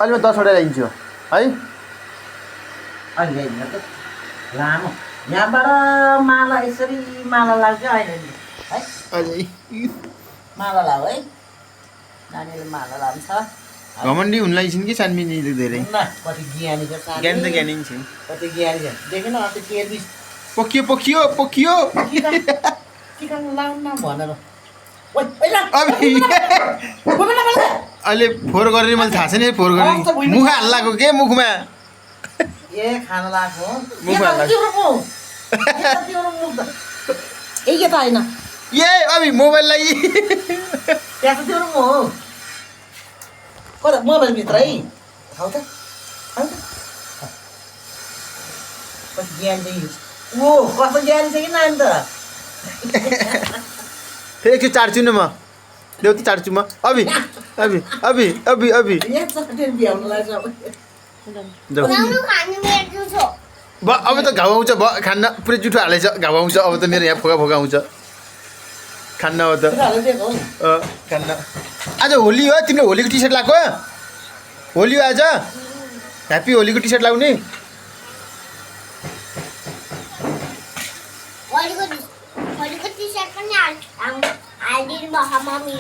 अहिले 10 वटा ल्याइदिन्छु है अहिले लामो यहाँबाट माला यसरी माला लाग्छ अहिले है माला लाऊ है नानीले माला लान्छ घमण्डी हुन लागिन् कि सानमिनी धेरै कति ज्ञानी छ ज्ञान त ज्ञानी छ कति ज्ञानी छ देखेन अन्त केर्बी पोखियो पोखियो पोखियो चिकन लाउन भनेर अहिले फोहोर गर्ने मैले थाहा छैन फोहोर गर्ने मुखा हाल्लाको के मुखमा ए खाना लाग्यो मुखमा ए के त होइन ए अबि मोबाइल लागि त्यहाँ त त्यो रुम हो कता मोबाइल भित्र है खाऊ त कति ज्ञान चाहिँ ओ कस्तो ज्ञान छ कि नानी त फेरि एकचोटि चाड्छु नि म देउती चाड्छु म अबि अबि अबि अबि अबि यहाँ चटेर भ्याउनु लाग्छ अब त घाउ आउँछ खान्न पुरै जुठो हालेछ घाउ आउँछ अब त मेरो यहाँ फोका फोका आउँछ खान्न अब त खान्न आज होली हो तिमीले होलीको टी सर्ट लगाएको होली हो आज ह्याप्पी होलीको टी सर्ट लगाउने होलीको टी सर्ट पनि हालिदिनु भयो मम्मी